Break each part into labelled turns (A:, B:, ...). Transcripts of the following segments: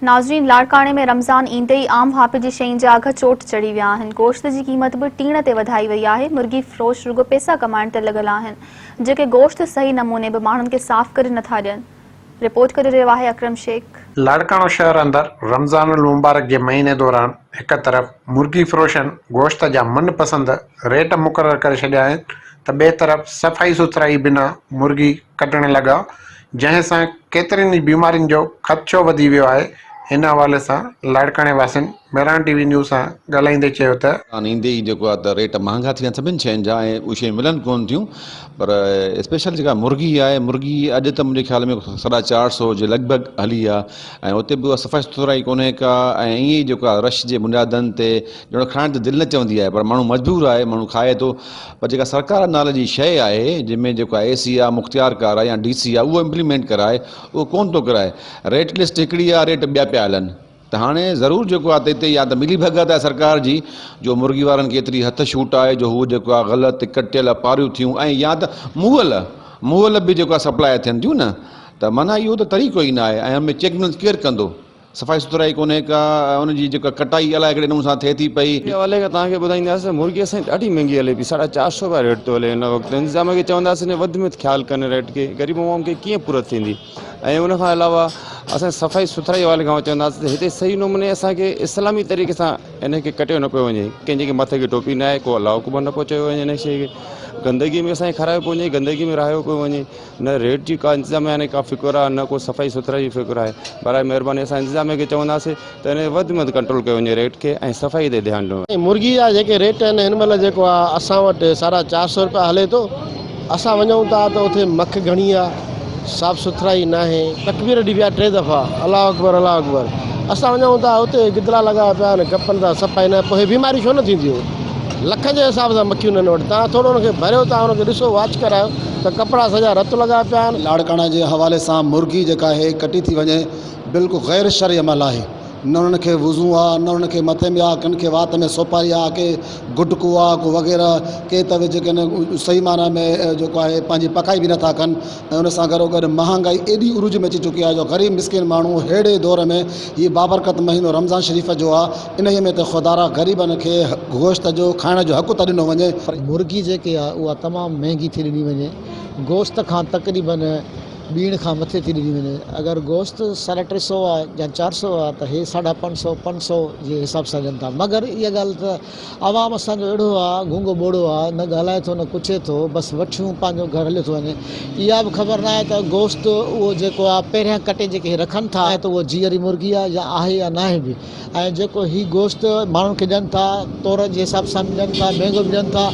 A: ناظرين لاڙڪاڻي ۾ رمضان ايندي ئي عام واهپي جي شين جا اگهه چوٽ چڙهي ويا آهن، گوشت جي قيمت به ٽيڻ تي وڌائي وئي آهي، مرغي فروش رڳو پئسا ڪمائڻ تي لڳل آهن، جيڪي گوشت صحيح نموني به ماڻهن کي صاف ڪري نٿا ڏين. رپورٽ ڪري رهيو آهي اڪرم شيخ.
B: لاڙڪاڻو شهر اندر رمضان المبارڪ جي مهيني دوران هڪ طرف مرغي فروشن گوشت جا من پسند ريٽ مقرر ڪري ڇڏيا آهن ته ٻئي طرف صفائي سٿرائي بنا مرغي ڪڍڻ لڳا، جنهن سان ڪيترين ئي بيمارين جو خدشو وڌي ويو آهي، ان حوالي سان لاڙڪاڻي واسين مهراڻ ٽي وي نيوز سان ڳالهائيندي چيو ته.
C: رمضان ايندي ئي جيڪو آهي ته ريٽ مهانگا ٿي ويا آهن سڀني شين جا ۽ اهي شيون ملن ڪونه ٿيون پر اسپيشل جيڪا مرغي آهي مرغي اڄ ته منهنجي خيال ۾ ساڍا چار سو جي لڳ ڀڳ هلي آهي ۽ اتي به اها صفائي سٿرائي ڪونهي ڪا ۽ ائين ئي جيڪو آهي رش جي بنيادن تي ڄڻ کائڻ تي دل نه چوندي آهي پر ماڻهو مجبور آهي ماڻهو کائي ٿو پر جيڪا سرڪار نالي جي شيء آهي جنهن ۾ جيڪو اي سي آ مختيار ڪار آ يا ڊي سي آ اهو امپليمينٽ ڪرائي اهو ڪون ٿو ڪرائي ريٽ لسٽ هڪڙي آ ريٽ ٻيا پيا هلن ته هاڻي ضرور جيڪو آ ته هتي يا ته ملي ڀڳت آهي سرڪار جي جو مرغي وارن کي ايتري هٿ ڇوٽ آهي جو هو جيڪو آ غلط ڪٽيل پاريون ٿيون ۽ يا ته مئل مئل به جيڪو آ سپلاء ٿين ٿيون نه ته معنيٰ اهو ته طريقو ئي نه آهي ۽ ان ۾ چيڪنگ ڪير ڪندو صفائي سٿرائي ڪونهي ڪا ۽ ان جي جيڪا ڪٽائي الائي ڪهڙي نموني سان ٿئي ٿي پئي.
D: ان حوالي کان توهان کي ٻڌائينداسين ته مرغي اسان جي ڏاڍي مهنگي هلي پئي ساڍا چار سو رپيا ريٽ ٿو هلي هن وقت انتظاميه کي چونداسين وڌ ۾ وڌ خيال ڪن ريٽ کي غريب عوام کي ڪيئن پورت ٿيندي ۽ ان کان علاوه اسان صفائي سٿرائي حوالي کان چونداسين ته هتي صحيح نموني اسان کي اسلامي طريقي سان ان کي ڪٽيو نه پيو وڃي ڪنهن جي مٿي کي ٽوپي نه آهي ڪو الله اڪبر نه پيو چيو وڃي ان شيء کي گندگي ۾ اسان کي کارايو پيو وڃي گندگي ۾ رهايو پيو وڃي نه ريٽ جي ڪا انتظاميا نه ڪا فڪر آهي نه ڪو صفائي سٿرائي جي فڪر آهي براء مهرباني اسان انتظاميا کي چونداسين ته ان وڌ ۾ وڌ ڪنٽرول ڪيو وڃي ريٽ کي ۽ صفائي تي ڌيان ڏنو وڃي.
E: مرغي جا جيڪي ريٽ آهن هن مهل جيڪو آهي اسان وٽ ساڍا چار سو روپيا هلي ٿو اسان وڃون ٿا ته اتي مک گهڻي آهي صاف سٿرائي ناهي تڪبير ڏبي آهي ٽي دفعا الله اڪبر الله اڪبر اسان وڃون ٿا اتي گدلا لڳا پيا آهن ڪپن تان صفائي ناهي پوء هي بيماريون ڇو نه ٿينديون لکن جي حساب سان مکيون هنن وٽ تان ٿورو ان کي ڀريو تان ان کي ڏسو واچ ڪرايو ته ڪپڙا سڄا رت لڳا پيا آهن.
F: لاڙڪاڻا جي حوالي سان مرغي جيڪا آهي ڪٽي ٿي وڃي بلڪل غير شرعي عمل آهي نه انهن کي وضو آ نه انهن کي مٿي ۾ آ ڪن کي وات ۾ سوپاري آ ڪي گٽڪو آ ڪو وغيره ڪي ته جيڪي آهن صحيح معنيٰ ۾ جيڪو آهي پنهنجي پڪائي به نٿا ڪن ۽ ان سان گڏو گڏ مهانگائي ايڏي عروج ۾ اچي چڪي آهي جو غريب مسڪين ماڻهو ههڙي دور ۾ هي بابرڪت مهينو رمضان شريف جو آ انهيء ۾ ته خدارا غريبن کي گوشت جو کائڻ جو حق ته ڏنو وڃي.
G: مرغي جيڪي آ اها تمام مهنگي ٿي ڏني وڃي گوشت کان تقريبن ٻيڻ کان مٿي ٿي ڏني وڃي اگر گوشت ساڍا ٽي سو آ يا چار سو آ ته هي ساڍا پنج سو پنج سو جي حساب سان ڏين ٿا مگر اها ڳالهه ته عوام اسان جو اهڙو آ گونگو ٻوڙو آ نه ڳالهائي ٿو نه ڪڇي ٿو بس وٺيون پنهنجو گهر هليو ٿو وڃي اها به خبر نه آهي ته گوشت اهو جيڪو آ پهريان ڪٽي جيڪي هي رکن ٿا ته اهو جيئري مرغي آ يا آهي يا ناهي به ۽ جيڪو هي گوشت ماڻهن کي ڏين ٿا تور جي حساب سان به ڏين ٿا مهنگو به ڏين ٿا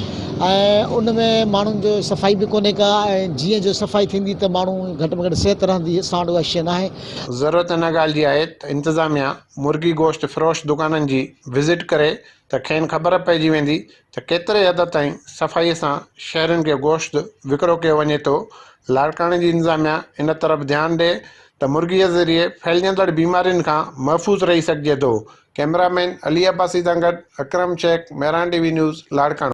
G: ۽ ان ۾ ماڻهن جو صفائي به ڪونهي ڪا ۽ جيئن جو صفائي ٿيندي ته ماڻهو گهٽ ۾ گهٽ صحت رهندي اسان وٽ اها شيء ناهي.
B: ضرورت ان ڳالهه جي آهي ته انتظاميا مرغي گوشت فروش دڪانن جي وزٽ ڪري ته کين خبر پئجي ويندي ته ڪيتري حد تائين صفائي سان شهرين کي گوشت وڪرو ڪيو وڃي ٿو، لاڙڪاڻي جي انتظاميا ان طرف ڌيان ڏي ته مرغي ذريعي ڦهلجندڙ بيمارين کان محفوظ رهي سگهجي ٿو، ڪئميرا مين علي عباسي سان گڏ Akram Shaikh, Mehran T V news, Larkana.